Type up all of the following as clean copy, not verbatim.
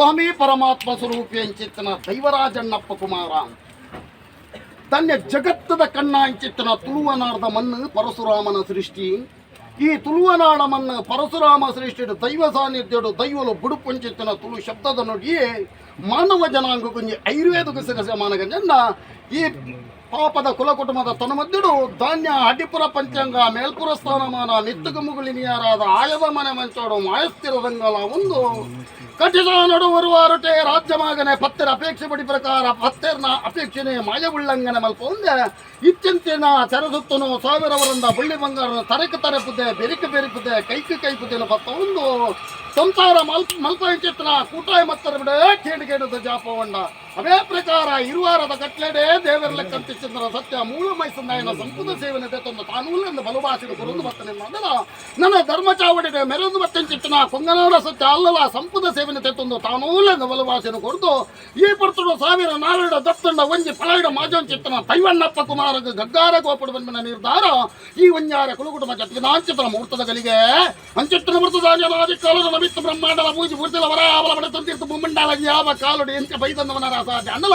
ಸ್ವಾಮಿ ಪರಮಾತ್ಮ ಸ್ವರೂಪಿ ಅಂಚಿತ್ತನ ದೈವರಾಜಣ್ಣಪ್ಪ ಕುಮಾರ ತನ್ನ ಜಗತ್ತದ ಕಣ್ಣ ಅಂಚಿತ್ತನ ತುಳುವನಾಡದ ಮಣ್ಣು ಪರಶುರಾಮನ ಸೃಷ್ಟಿ. ಈ ತುಳುವನಾಡ ಮಣ್ಣು ಪರಶುರಾಮ ಸೃಷ್ಟಿ ದೈವ ಸಾನ್ನಿಧ್ಯಡು ದೈವಲು ಬುಡುಪುಂಚಿತ್ತನ ತುಳು ಶಬ್ದದ ನುಡಿಯೇ ಮಾನವ ಜನಾಂಗ ಕುಂಜಿ ಐರ್ವೇದ ಸಮಾನಗಂಜನ್ನ ಈ ಪಾಪದ ಕುಲ ಕುಟುಂಬದ ತನುಮದ್ದುಡು ಧಾನ್ಯ ಅಡಿಪುರ ಪಂಚಾಂಗ ಮೇಲ್ಪುರ ಸ್ಥಾನಮಾನ ಮಿತ್ತುಗು ಮುಗುಳಿನಿಯರಾದ ಆಯದ ಮನೆ ಮಂಚೋಡು ಮಾಯಸ್ಥಿರದಂಗಲ ಒಂದು ಕಠಿಣ ನಡುವರುವಾರುಟೆ ರಾಜ್ಯಮಾಗನೆ ಪತ್ತೆರ ಅಪೇಕ್ಷೆ ಪಡಿ ಪ್ರಕಾರ ಪತ್ತೆರ್ನ ಅಪೇಕ್ಷೆನೆ ಮಾಯ ಉಲ್ಲಂಘನೆ ಮಲ್ಪ ಒಂದೆ ಇತ್ಯಂತಿನ ಚರಸುತ್ತನು ಸಾವಿರವರಿಂದ ಬಳ್ಳಿ ಬಂಗಾರನ ತರಕ ತರಪುದೆ ಬೆರಿಕ ಬೆರಿಪುದೆ ಕೈಕ ಕೈಪುದೆನ ಪತ್ತ ಒಂದು ಸಂಸಾರ ಮಲ್ಪ ಚಿತ್ರ ಕೂಟಾಯ ಮತ್ತರ ಬಿಡೆ ಕೇಡು ಕೇಡುದ ಜಾಪವಂಡ. ಅದೇ ಪ್ರಕಾರ ಇರುವಾರದ ಕಟ್ಲೆಡೆ ದೇವರ ಲೆಕ್ಕಂತಿಚ್ಚಂದ್ರ ಸತ್ಯ ಮೂಲ ಮೈಸಂದಾಯನ ಸಂಪೂರ್ಣ ಸೇವನೆ ತಂದು ತಾನೂಲೆಂದು ಬಲುಭಾಷೆಗೆ ಕುರುಂದು ಬರ್ತನೆ ಮೊದಲ ನನ್ನ ಧರ್ಮ ಚಾವಡಿಡೆ ಮೆರೆದು ಬತ್ತಂಚಿಟ್ಟನ ಕೊಂಗನಾಡ ಸತ್ಯ ಅಲ್ಲಲ ಸಂಪೂರ್ಣ ಸೇವನೆ ತೆತ್ತೊಂದು ತಾನೂಲೆಂದು ಬಲುಭಾಷೆಯನ್ನು ಕೊರದು ಈ ಪರ್ತುಡು ಸಾವಿರ ನಾವಿಡ ದತ್ತಂಡ ಒಂಜಿ ಪಳೈಡ ಮಾಜೋನ್ ಚಿತ್ತನ ತೈವಣ್ಣಪ್ಪ ಕುಮಾರಗ ಗಗ್ಗಾರ ಗೋಪುಡು ಬಂದಿನ ನಿರ್ಧಾರ ಈ ಒಂಜಾರ ಕುಲುಕುಟುಂಬ ಜತ್ತಿಗೆ ನಾಂಚಿತನ ಮುಹೂರ್ತದ ಗಲಿಗೆ ಅಂಚಿತ್ತನ ಮುಹೂರ್ತದ ಜನಾದಿ ಕಾಲದ ನಮಿತ್ತ ಬ್ರಹ್ಮಾಂಡಲ ಪೂಜೆ ಪೂರ್ತಿಲ ವರಾವಲ ಬಡ ತಂತೀರ್ಥ ಭೂಮಂಡಲ ಯಾವ ಕಾಲುಡಿ ಎಂತ ಬೈದಂದವನ ರಾಸ ಅನ್ನಲ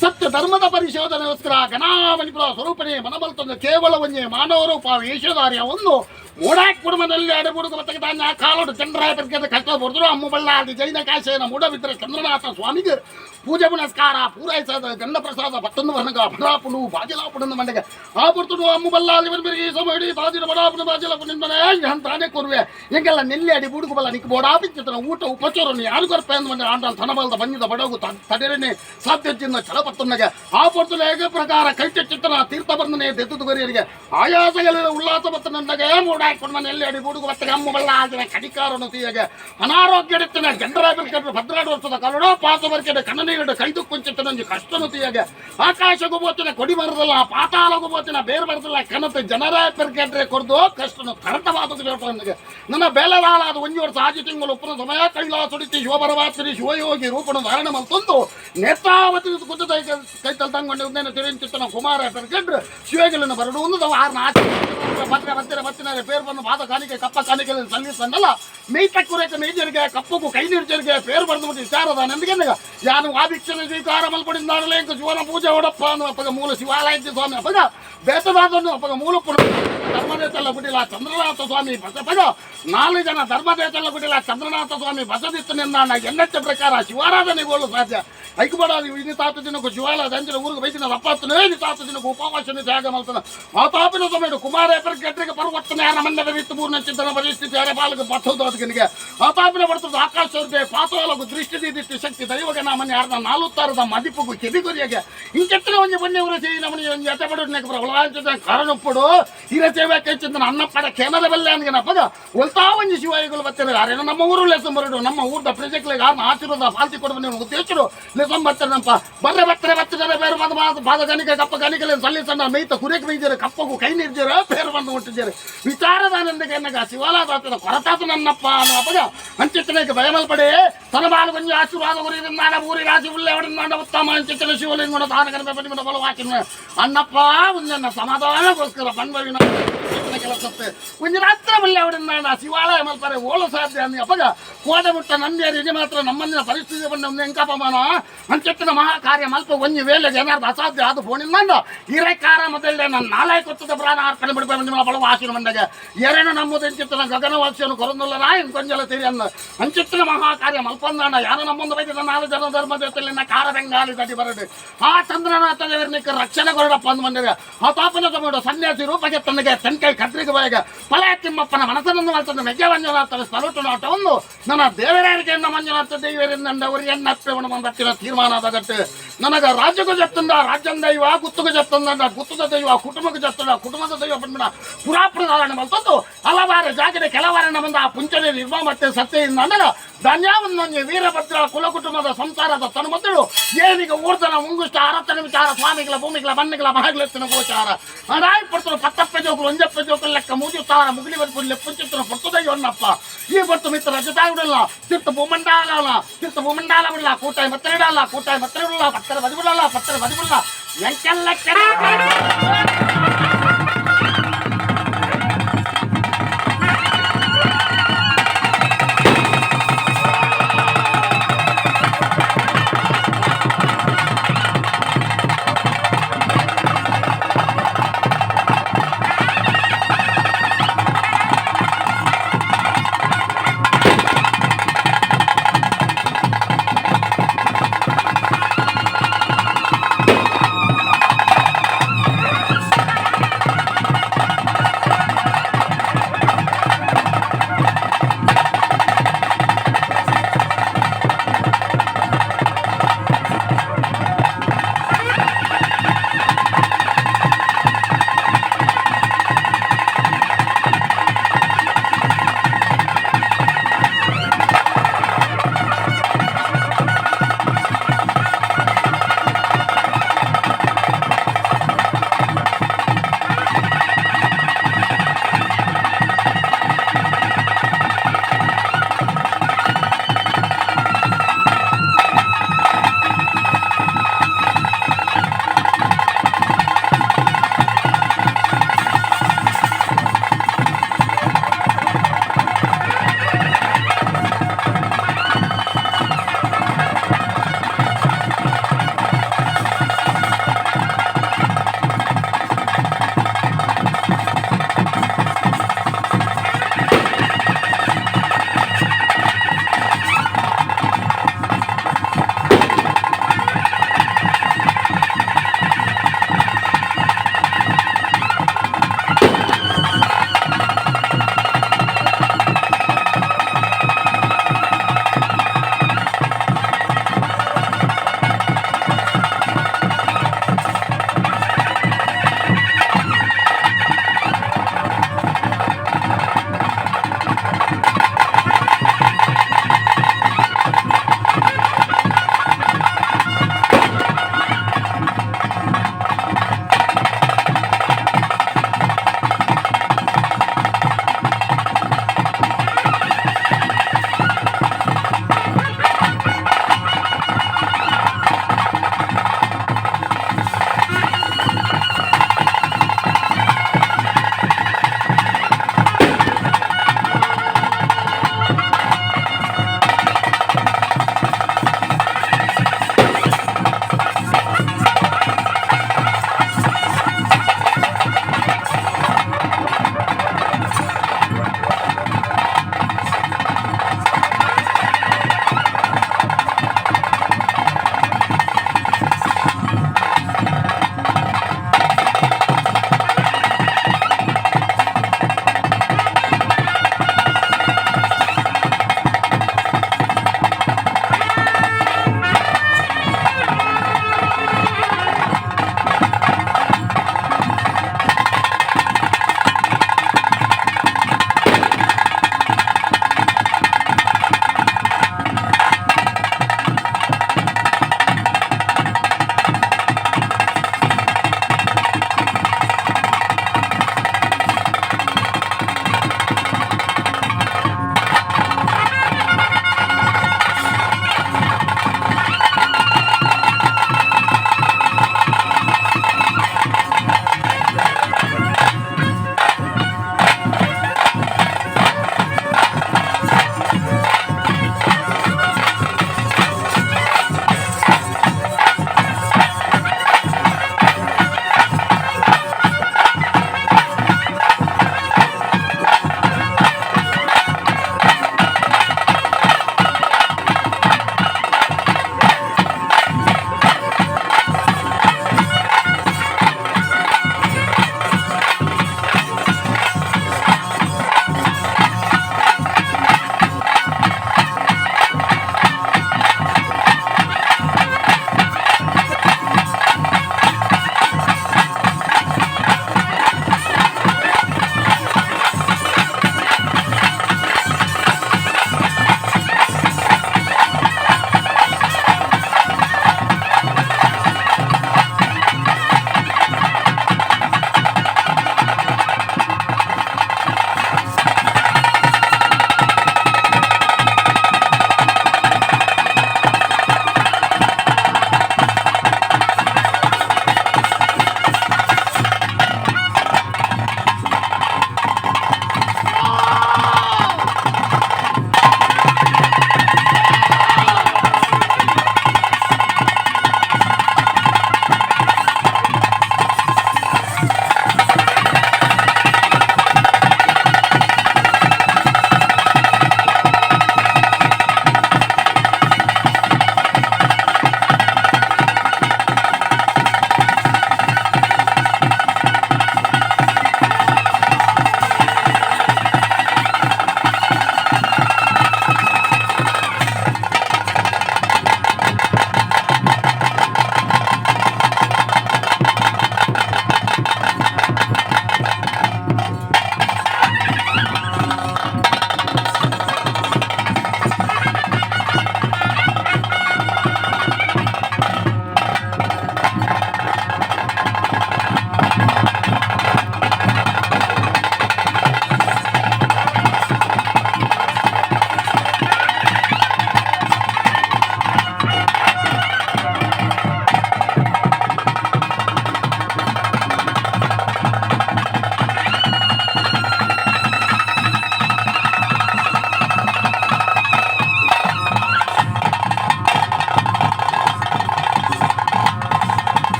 ಸತ್ಯ ಧರ್ಮದ ಪರಿಶೋಧನೆಗೋಸ್ಕರ ಗಣಾಮಣಿಪುರ ಸ್ವರೂಪಣೆ ಮನಬಲ್ತಂದು ಕೇವಲ ಒಂಜೆ ಮಾನವ ರೂಪ ವೇಷಧಾರಿಯ ಒಂದು ಮೂಡಾಕ್ ಕುಟುಂಬದಲ್ಲಿ ಅಡಬುಡುಗ ಮತ್ತೆ ತಾನ ಕಾಲೋಡು ಚಂದ್ರಾಯ ಪ್ರಜ್ಞೆ ಕಷ್ಟ ಬರೆದ್ರು ಅಮ್ಮ ಬಳ್ಳಾದಿ ಜೈನ ಕಾಶೇನ ಮೂಡಬಿದ್ರೆ ಚಂದ್ರನಾಥ ಸ್ವಾಮಿಗೆ ಪೂಜೆ ಪುನಸ್ಕಾರ ಪೂರೈಸದ ಗಂಡ ಪ್ರಸಾದ ಪತ್ತೊಂದು ವರ್ಣಗ ಬಡಾಪುಡು ಬಾಜಿಲಾಪುಡು ಮಂಡಗೆ ಆ ಪುರ್ತುಡು ಅಮ್ಮ ಬಲ್ಲಾಲಿ ಬಂದಿರಿ ಸಮಯಡಿ ತಾಜಿನ ಬಡಾಪುಡು ಬಾಜಿಲಾಪುಡು ನಿಂದನೆ ಅಂತಾನೆ ಕೊರುವೆ ಎಂಗೆಲ್ಲ ನೆಲ್ಲಿ ಅಡಿ ಬುಡುಗು ಬಲ್ಲ ನಿಕ್ ಬೋಡಾಪಿಚ್ಚಿತನ ಊಟ ಉಪಚಾರನ್ನು ಯಾರು ಕೊರ್ಪೆ ಅಂದ್ ಬಂದೆ ಆಂಡಲ್ ತನಬಲ್ದ ಬಂದಿದ ಬಡಗು ತಡೆರನೆ ಸಾಧ್ಯ ಚಿನ್ನ ಚಲಪತ್ತನ್ನಗೆ ಆ ಪೊರ್ತುಲು ಹೇಗೆ ಪ್ರಕಾರ ಕೈಟೆಚ್ಚಿತ್ತನ ತೀರ್ಥ ಬಂದನೆ ದೆತ್ತದು ಕೊರಿಯರಿಗೆ ಆಯಾಸಗಳ ಉಲ್ಲಾಸ ಬತ್ತನಂದಾಗ ಮೂಡಾಕೊಂಡು ಮನೆ ಎಲ್ಲಿ ಅಡಿ ಬುಡುಗು ಬತ್ತಗೆ ಅಮ್ಮ ಬಲ್ಲ ಆಗಿನ ಕಡಿಕಾರನು ತೀಯಗೆ ಅನಾರೋಗ್ಯ ಎಡುತ್ತಿನ ಜನರ ಬಿರ್ಕೆಡು ಭದ್ರಾಡು ವರ್ಷದ ಕಲಡೋ ಪಾಸ ಬರ್ಕೆಡು ಕಣ್ಣನೀರು ಕೈದು ಕೊಂಚಿತ್ತನಂಜಿ ಕಷ್ಟನು ತೀಯಗೆ ಆಕಾಶಗೂ ಬೋತಿನ ಕೊಡಿ ಮರದಲ್ಲ ಪಾತಾಳಗೂ ಬೋತಿನ ಬೇರೆ ಬರದಲ್ಲ ಕನತೆ ಜನರ ಪೆರ್ಕೆಟ್ರೆ ಕೊರ್ದು ಕಷ್ಟನು ತರತವಾದದ್ದು ಬೇಡ್ಕೊಂಡಿಗೆ ನನ್ನ ಬೇಲವಾಲಾದ ಒಂಜಿ ವರ್ಷ ಆಜಿ ತಿಂಗಳು ಉಪ್ಪನ ಸಮಯ ಕೈಲಾಸುಡಿತಿ ಶಿವಪರಮಾತ್ರಿ ಶಿವಯೋಗಿ ರೂಪಣ ಧಾರಣೆ ಮಲ್ತೊಂದು ನೇತ್ರಾವತಿ ಕುತ್ತದ ಕೈತಲ್ ತಂಗೊಂಡು ಉದ್ದೇನ ತಿರುಚಿತ್ತನ ಕುಮಾರ ಪೆರ್ಕೆಟ್ರು ಶಿವಗಿಲನ ಬರಡು ಒಂದು ಆರ್ನ ಆಚೆ ಪತ್ರ ಬತ್ತಿರ ಬತ್ತಿನ ಪೇರು ಬಂದು ಬಾದ ಕಾಣಿಕೆ ಕಪ್ಪ ಕಾಣಿಕೆ ಸಲ್ಲಿಸಂದಲ್ಲ ಮೇಯ್ತ ಕುರೇಕ ಮೇಜರಿಗೆ ಕಪ್ಪಗೂ ಕೈ ನೀರ್ಜರಿಗೆ ಪೇರು ಬರೆದು ಬಿಟ್ಟು ವಿಚಾರದ ನನಗೆ ಯಾನು ಆಭಿಕ್ಷಣ ಸ್ವೀಕಾರ ಮಲ್ಪಡಿಂದಾಡಲೇ ಶಿವನ ಪೂಜೆ ಹೊಡಪ್ಪ ಅನ್ನುವ ಅಪ್ಪಗ ಮೂಲ ಶಿವಾಲಯ ಸ್ವಾಮಿ ಅಪ್ಪಗ ಬೇತದಾದನ್ನು ಅಪ್ಪಗ ಮೂಲ ಧರ್ಮದೇತಲ್ಲ ಗುಡಿಲ ಚಂದ್ರನಾಥ ಸ್ವಾಮಿ ಬಸಪಗ ನಾಲ್ಕು ಜನ ಧರ್ಮದೇತಲ್ಲ ಗುಡಿಲ ಚಂದ್ರನಾಥ ಸ್ವಾಮಿ ಬಸದಿತ್ತನೆಂದ ಎನ್ನಚ್ಚ ಪ್ರಕಾರ ಶಿವಾರಾಧನೆಗೋಳು ಸಾಧ್ಯ ಐಕುಬಡ ಇನಿ ತಾತ ದಿನಕ್ಕೂ ಶಿವಾಲಯ ಅಂಚಿನ ಊರಿಗೆ ಬೈತಿನ ಅಪ್ಪಾತನೇ ಇನಿ ತಾತ ದಿನಕ್ಕೂ ಉಪವಾಸನೆ ತ್ಯಾಗ ಮಲ್ತನ ಆತಾಪಿನ ಸಮಯ ಕುಮಾರ ಕೆಟ್ಟರಿಗೆ ಪರ್ವರ್ತನೆ ನಮ್ಮನ್ನ ಬಿತ್ತು ಮೂರ್ನ ಚಿಂತನ ಪರಿಸ್ಥಿತಿ ಅರೆ ಬಾಲಕ ಬತ್ತೋದು ಅದಕ್ಕೆ ಆತಾಪಿನ ಬರ್ತದ ಆಕಾಶ ಪಾತೋಲಗು ದೃಷ್ಟಿ ದಿಟ್ಟಿ ಶಕ್ತಿ ದೈವಗ ನಾಮನ್ನ ಯಾರನ್ನ ನಾಲುತ್ತಾರದ ಮದಿಪುಗು ಕೆಬಿಗುರಿಯಗೆ ಇಂಕೆತ್ತನ ಒಂಜಿ ಬನ್ನಿ ಉರಸಿ ನಮನಿ ಒಂಜಿ ಎತ್ತಪಡು ಪ್ರಬಲಾಂಚಿತ ಕಾರಣಪ್ಪಡು ಹಿರ ಸೇವೆ ಕೈಚಿಂತನ ಅನ್ನಪ್ಪಡ ಕೇನದ ಬಲ್ಲೆ ಅನ್ಗನಪ್ಪಗ ಒಲ್ತಾ ಒಂಜಿ ಶಿವಾಯಿಗಳು ಬರ್ತಾರೆ ಯಾರೇನೋ ನಮ್ಮ ಊರು ಲೆಸಂ ಬರಡು ನಮ್ಮ ಊರ್ದ ಪ್ರಜೆಗಳಿಗೆ ಆರ್ನ ಆಶೀರ್ವಾದ ಫಾಲ್ತಿ ಕೊಡುವ ನೀವು ಉದ್ದೇಶರು ಲೆಸಂ ಬರ್ತಾರನಪ್ಪ ಬರ್ರೆ ಬರ್ತಾರೆ ಬರ್ತಾರೆ ಬೇರೆ ಬಂದ ಬಾದ ಗಣಿಕೆ ಕಪ್ಪ ಗಣಿಕೆ ಸಲ್ಲಿಸಣ್ಣ ಮೇಯ್ತ ಕುರೇಕ್ ಮೇಯ್ಜರು ಕಪ್ಪಗೂ ಕೈ ನೀರ್ಜರು ಬೇರೆ ಬಂದು ಹುಟ್ಟಿದ್ದಾರೆ ವಿಚಾರದಾನಂದಕ್ಕೆ ಎನ್ನಗ ಶಿವಾಲಾದಾತನ ಕೊರತಾತು ನನ್ನಪ್ಪ ಅನ್ನೋ ಅಪ್ಪಗ ಅಂಚಿತ್ತನಕ್ಕೆ ಭಯಮಲ್ಪಡೆ ತನಬಾಲು ಕೊಂಚ ಆಶೀರ್ವಾದ ಗುರಿನಾಡ ಊರಿ ರಾಶಿ ಉಳ್ಳೆವಡಿನಾಡ ಉತ್ತಮ ಅಂಚಿತ್ತನ ಶಿವಲಿಂಗನ ತಾನ ಕನಪೆ ಪಡಿಮನ ಬಲವಾಚಿನ ಅಣ್ಣಪ್ಪ ಒಂದನ್ನ ಸಮಾಧಾನಕ್ಕೋಸ್ಕರ ಬನ್ಬವಿನ ಕೆಲಸತ್ತೆ ಒಂದು ರಾತ್ರಿ ಉಳ್ಳೆವಡಿನಾಡ ಶಿವಾಲಯ ಮಲ್ಪರೆ ಓಳು ಸಾಧ್ಯ ಅಂದ ಅಪ್ಪಗ ಕೋಡೆ ಮುಟ್ಟ ನಂಬ್ಯಾರ ಇದು ಮಾತ್ರ ನಮ್ಮನ್ನ ಪರಿಸ್ಥಿತಿ ಬಂದ ಎಂಕಪಮಾನ ಅಂಚೆತ್ತಿನ ಮಹಾಕಾರ್ಯ ಮಲ್ಪ ಒಂಜಿ ವೇಳೆಗೆ ಏನಾದ್ರು ಅಸಾಧ್ಯ ಅದು ಫೋನಿಂದ ಹಿರೇಕಾರ ಮೊದಲೇ ನನ್ನ ನಾಲ್ಕು ಕೊತ್ತದ ಪ್ರಾಣ ಅರ್ಪಣೆ ಬಿಡ್ಬೇಕು ನಿಮ್ಮ ಬಲವ ಆಶೀನ ಬಂದಾಗ ಏರೇನು ನಮ್ಮದು ಅಂಚಿತ್ತನ ಗಗನವಾಕ್ಷನು ಕೊರಂದುಲ್ಲ ರಾಯನ್ ಕೊಂಜಲ ತೀರಿ ಅನ್ನ ಅಂಚಿತ್ತನ ಮಹಾಕಾರ್ಯ ಮಲ್ಪಂದಾಣ ಯಾರು ನಮ್ಮೊಂದು ಬೈದ ನಾಲ್ಕು ಜನ ಧರ್ಮದೇವತೆಯಲ್ಲಿ ಕಾರ ಬೆಂಗಾಲಿ ತಡಿ ಬರಡು ಆ ಚಂದ್ರನಾಥ ದೇವರನಿಕ ರಕ್ಷಣೆ ಕೊರಡಪ್ಪ ಅಂದು ಬಂದಿದೆ ಆ ತಾಪನ ತಗೊಂಡು ಸನ್ಯಾಸಿ ರೂಪಕ್ಕೆ ತನಗೆ ತನ್ಕೈ ಕದ್ರಿಗೆ ಬಾಯಿಗೆ ಫಲ ತಿಮ್ಮಪ್ಪನ ಮನಸ್ಸನ್ನು ಮಲ್ತಂದು ಮೆಜ್ಜ ಮಂಜುನಾಥನ ಸ್ಥಳಟು ನಾಟವನ್ನು ನನ್ನ ದೇವರಾರಿಗೆ ಮಂಜುನಾಥ ದೇವರಿಂದ ಎನ್ನಪ್ಪೆ ಬಂದತ್ತಿನ ತೀರ್ಮಾನದಾಗತ್ತೆ ನನಗ ರಾಜ್ಯಕ್ಕೂ చెప్తుందా ರಾಜ್యం ದೈವ ಗುತ್ತುಗೂ చెప్తుందంట ಗುತ್ತದ ದೈವ ಕುಟುಂಬಕ್ಕೆ చెప్తుందా ಕುಟುಂಬದ ದೈವ ಬಂದ್ಬಿಡ ಪುರಾಪ್ರದಾನ ಮಲ್ತಂದು ಹಲವಾರು ಜಾಗದ ಕೆಲವಾರನ್ನ ಬಂದ ಆ ಪುಂಚನೆ ನಿರ್ಮಾಣ ಮತ್ತೆ ಸತ್ಯ ಅಂದಾಗ ಧನ್ಯಾವನ್ನೊಂದು ವೀರಭದ್ರ ಕುಲ ಕುಟುಂಬದ ಸಂಸಾರದ ತನು ಏನಿಗ ಊರ್ಧನ ಮುಂಗುಷ್ಟ ಅರತನ ವಿಚಾರ ಸ್ವಾಮಿಗಳ ಭೂಮಿಗಳ ಮಣ್ಣಿಗಳ ಮಹಗ್ಲೆತ್ತಿನ ಗೋಚಾರ ಅನಾಯ್ ಪಡ್ತರು ಪತ್ತಪ್ಪ ಜೋಕುಲು ಒಂಜಪ್ಪ ಜೋಕುಲು ಲೆಕ್ಕ ಮೂಜುತ್ತಾರ ಮುಗಿಲಿ ಬರ್ಪು ಲೆಪ್ಪುಂಚಿತ್ತನ ಪೊರ್ತದಯ್ಯೊನ್ನಪ್ಪ ಈ ಬರ್ತು ಮಿತ್ರ ಜೊತಾಗುಡಲ್ಲ ತಿರ್ತ ಭೂಮಂಡಾಲ ತಿರ್ತ ಭೂಮಂಡಾಲ ಬಿಡಲ್ಲ ಕೂಟಾಯಿ ಮತ್ತರಿಡಲ್ಲ ಕೂಟಾಯಿ ಮತ್ತರಿಡಲ್ಲ ಪತ್ತರ ಬದಿಬಿಡಲ್ಲ ಪತ್ತರ ಬದಿಬಿಡಲ್ಲ ಎಂಕೆಲ್ಲ ಕೆರೆ.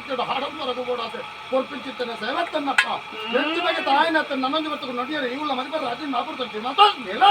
ಮುಖ್ಯದ ಹಾಡಂಬರಗು ಬೋಡಾತೆ ಕೊರ್ಪಿಂಚಿತ್ತನೆ ಸೇವತ್ತನ್ನಪ್ಪ ಹೆಚ್ಚು ಬಗ್ಗೆ ತಾಯಿನ ನನ್ನೊಂದು ಬರ್ತకు ನಡಿಯರೆ ಇವುಳ ಮದುವೆ ರಾಜನ್ ನಾಪುರ ಮಾತಾ ನೆಲ.